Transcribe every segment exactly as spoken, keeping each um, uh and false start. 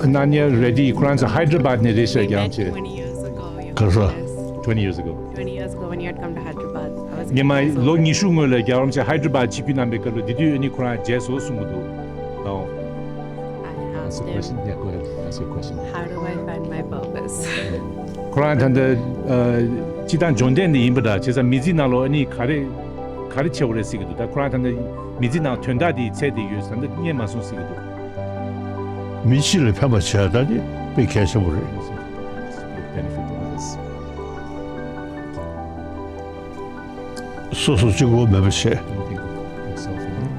Ananya Reddy, ཁོ་རང་ཚོ་Hyderabad ནས་རེད་ཤག་རྒྱལ་བ་རིན་པོ་ཆེ། ག་ས། Twenty years ago, when you had come to Hyderabad, I was in Mysore. སྔོན་མ་ལོ་ཉི་ཤུ་སྔོན་ལ་རྒྱལ་བ་རིན་པོ་ཆེ་Hyderabad ཆིབས་བསྒྱུར་གནང་པའི་སྐབས་ལ་དེ་དུས་ཨ་ནི་ཁོ་རང་མཇལ་སོང་གསུང་གི་འདུག་ཨོ། I asked him, yeah, go ahead, ask your question. How do I find my purpose? ཁོ་རང་ད་ལྟ་ཨ་སྤྱིར་བཏང་འབྱོར་ལྡན་ནི་ཡིན་པ་འདྲ། བྱས་ཙང་མི་ཚེའི་ནང་ལོགས་ཨ་ནི་ག་རེ་ག་རེ་བྱེད་དགོས་རེད་ཟེར་གྱི་འདུག་ད་ཁོ་རང་ད་ལྟ་མི་ཚེའི་ནང་དོན་དག་དེ་ཚད་དེ་ཡོད་ད་ལྟ་རྙེད་མ་སོང་ཟེར་གྱི་འདུག་མི་སྤྱི་ལ་ཕན་པ་བྱས་ད་དེ་དཔེ་གལ་ཆེན་པོ་རེད། Benefit others. སོ་སོ་གཅིག་པོ་མེད་པ་བྱས། Don't think of yourself alone.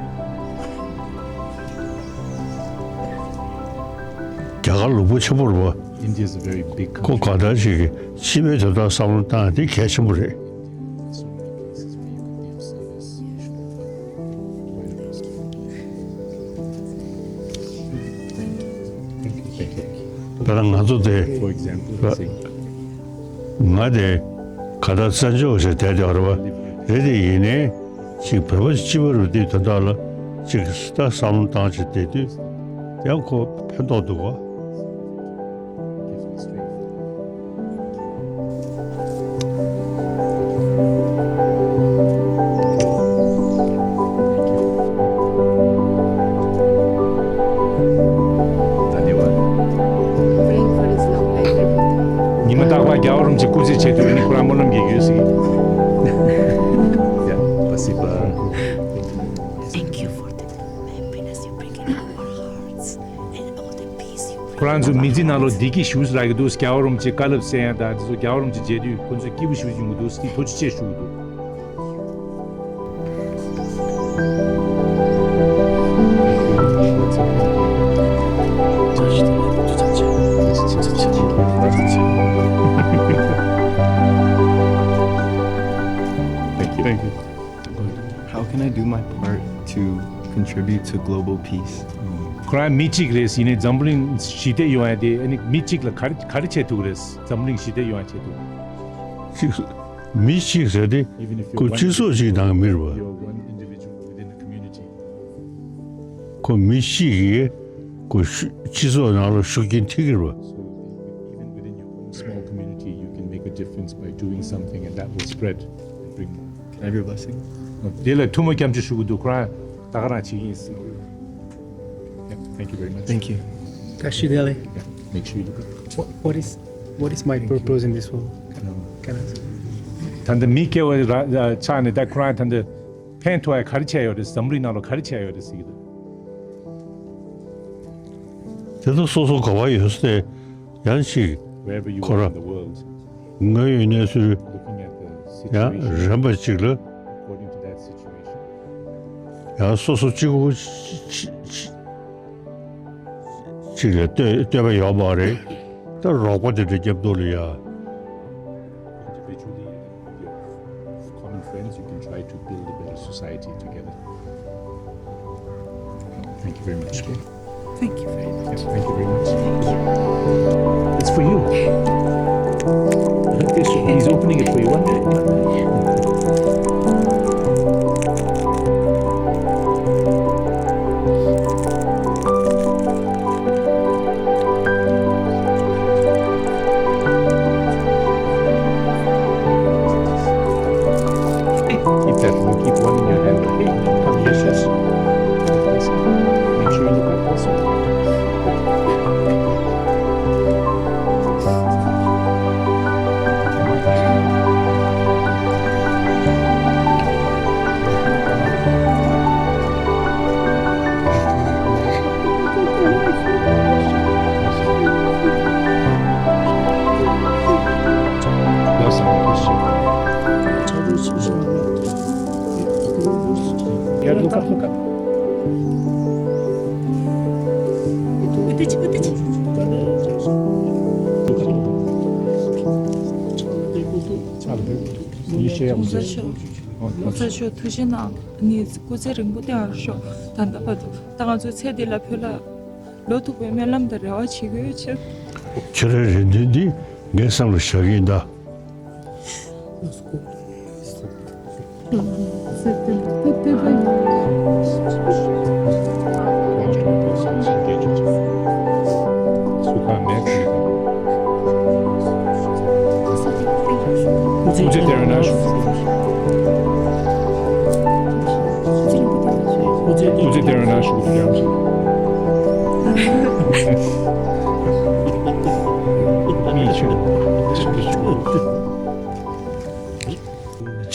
རྒྱ་གར་ལུང་པ་ཆེན་པོ་རེད་པ། India is a very big country. ཁོ་གང་ལྟར་ཞིག་གིས་ཕྱི་མའི་དོན་དག་བསམ་བློ་བཏང་ཡ་དེ་གལ་ཆེན་པོ་རེད། There are so many places where you can be of service. Why not just དཔེར་ན་ང་ཚོ་དེ། For example, let's say, ང་དེ་ག་ད་བཙན་བྱོལ་ཞིག་བསྡད་དེ་ཡོད་རེད་པ། རེད་དེ་ཡིན་ནའི་ཅིག་བོད་པ་སྤྱི་པ་རུ་དེ་དོན་དག་ལ་ཅིག་ད་བསམ་བློ་བཏང་ཅིག་བསྡད་དུས་ཡང་ཁོ་ཕན་ཐོགས་འདུག་ག་ཉི་མ་རྟག་པར་རྒྱལ་བ་རིན་པོ་ཆེ་སྐུ་ཚེ་ཆེ་དུས་ནི་ཁོ་རང་སྨོན་ལམ་རྒྱག་ཡོད་ཟེར། Yeah, спасибо. Thank you for the happiness you bring in our hearts and all the peace you bring. ཁོ་རང་ཚོ་མི་ཚེ་ནང་ལོགས་བདེ་སྐྱིད་ཞེ་པོ་ཅིག་རག་གི་འདུག་རྒྱལ་བ་རིན་པོ་ཆེ་བཀའ་སློབ་གསན་ཡ་དང་དེ་ཚོ་རྒྱལ་བ་རིན་པོ་ཆེ་མཇལ་དུས་ཁོ་ཚོ་སྐྱིད་པོ་ཞེ་པོ་ཅིག་ཡོང་གི་འདུག་ཟེར་ཐུགས་རྗེ་ཆེ་ཞུ་གི་འདུག Thank you. Thank you. How can I do my part to contribute to global peace? ཁོ་རང་མི་གཅིག་རེད། ཡིན་ནའི་འཛམ་བུ་གླིང་ཞི་བདེ་ཡོང་ཡ་དེ་ཨ་ནི་མི་གཅིག་ལ་ག་རེ་ག་རེ་བྱེད་ཐུབ་རེད། འཛམ་བུ་གླིང་ཞི་བདེ་ཡོང་ཡ་བྱེད་ཐུབ། གཅིག་མི་གཅིག་ཟེར་དེ་Even if you're ཁོ་one སྤྱི་ཚོགས་གཅིག་ནང་མི་རེད་པ། You're one individual within a community. ཁོ་མི་གཅིག་གིས་ཁོ་ཤུ་སྤྱི་ཚོགས་ནང་ལ་ཤུགས་རྐྱེན་ཐེབས་ཀྱི་རེད་པ། So even within your own small community, you can make a difference by doing something, and that will spread and bring more. Can I be a blessing? དེ་ལ་ཐུགས་སྨོན་སྐྱབས་འཇུག་ཞུ་གི་འདུག་ཁོ་རང་ད་ག་རང་བྱེད་ཀྱི་ཡིན་ཟེར། Yeah, thank you very much. Thank you. Tashi Delek. Yeah, make sure you look up. What, what is, what is my purpose in this world? Can I ask? ད་ལྟ་མི་སྐྱེ་བ་ར་ཆགས་ནས་ད་ཁོ་རང་ད་ལྟ་ཕན་ཐོགས་ཡ་ག་རེ་བྱས་ཡོད་རེད། འཛམ་བུ་གླིང་ནང་ལ་ག་རེ་བྱས་ཡོད་རེད་ཟེར་གྱི་འདུག་དེ་ཚོ་སོ་སོ་ག་པར་ཡོད་ས་དེ་ཡང་ཅིག Wherever you ཁོ་ར་are in the world, དངོས་ཡོད་གནས་ཚུལ looking at the ཡང་situation རན་པ་ཅིག་ལ། According to that situation. ཡང་སོ་སོ་གཅིག་པུ་ཅིག་ལ་ལྟོས་ལྟོས་པ་ཡོད་མ་རེད། ད་རོགས་པ་དེ་འདྲ་རྒྱབ་འདུག་ལ་ཡ། Individually and with your common friends, you can try to build a better society together. Thank you very much. Thank you very much. Yeah, thank you very much. Thank you. It's for you. He's opening it for you. One minute. One minute. Keep that one, keep one in your hand, okay? Come here, sis. Make sure you look up also. ཡར་ལུག་ཁ་ལུག་ཁ། ལོ་ཙཱ་ཤོག་ཐུགས་རྗེ་གནང་། ནི་སྐུ་ཚེ་རིང་པོ་བསྟན་པར་ཤོག་ད་ལྟ་བར་དུ་ད་ང་ཚོའི་ཚེ་འདི་ལ་བོད་ལ་ལོ་ཐུག་པའི་སྨོན་ལམ་དང་རེ་བ་བྱེད་དགོས་ཕྱིར། ཁྱོད་རའི་རེ་འདུན་འདི་ངའི་བསམ་ལ་བཞག་གི་ཡིན་ད། སྐུ་ཚེ་བརྟན་པའི་ནང་བཞུགས། སྐུ་ཚེ་བརྟན་པའི་ནང་བཞུགས།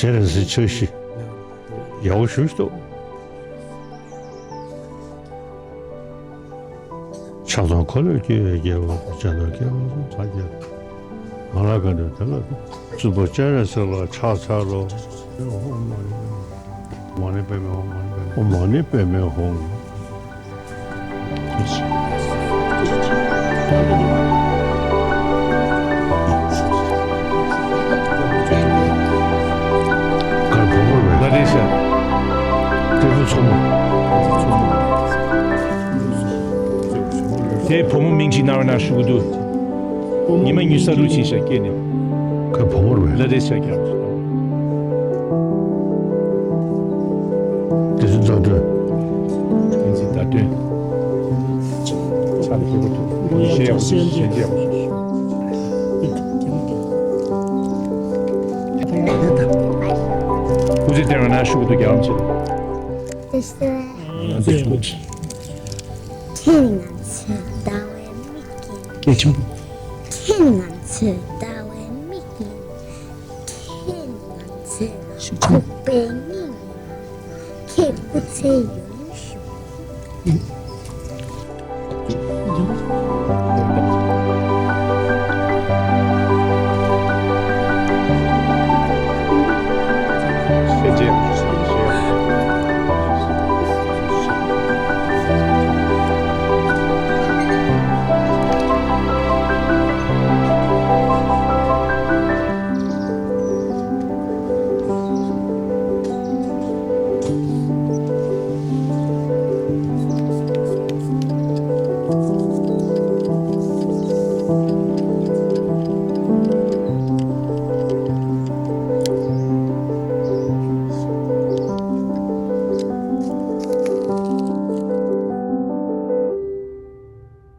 བྱས་ར་ཟེར་ཆོས་ཤིག་ཡག་པོ་ཞུ་ཤོག་ཆགས་སྡང་འཁོར་ལོས་སྐྱེ་བའི་རྒྱལ་པོ་དང་། བྱ་དང་སྐྱེ་བོ་ཚོགས་ཐམས་ཅད་ང་ལ་དགའ་འདོད་དེ་ལ། བཙུན་པ་སྤྱན་རས་གཟིགས་ལ་ཕྱག་འཚལ་ལོ། མ་ཎི་པདྨེ་ཧཱུྃ། མ་ཎི་པདྨེ་ཧཱུྃ། མ་ཎི་པདྨེ་ཧཱུྃ། གར་བུ་མོར་བས། ལ་རེ་ཤ། ཏེ་བུ་མཚོ་མོ། དེ་བུ་མོ་མིང་ཅིག་ནར་ན་ཤུ་གུ་དུ། ཉི་མ་ཉུ་ས་རུ་ཆེ་ཤ་སྐྱེ་ནས། ཁོའི་བུ་མོར་བས། ལ་རེ་ཤ་ཀྱང་། དེ་ཚོ་བརྡ་སྤྲོད། ཡིན་ཚིག་བརྡ་སྤྲོད། ཆ་ལ་ཁེ་པོ་ཐུབ། ཡིན་ཤེས་ཡག་པོ་ཞིག་ཤེས་རྒྱ་ཡག་པོ་ཞིག་སྐུ་ཚེ་བརྟན་པ་ན་ཤུགས་ཏུ་རྒྱ་ལམ་ཆེ། དེ་ཚོ། ཁྱེད་ང་ཚོའི་ཟླ་བའི་མིག་ཡིན། སྐད་ཆུང་། ཁྱེད་ང་ཚོའི་ཟླ་བའི་མིག་ཡིན། ཁྱེད་ང་ཚོའི་ཁོག་པའི་སྙིང་ཡིན། ཁྱེད་སྐུ་ཚེ་ཡུན་ཞུ།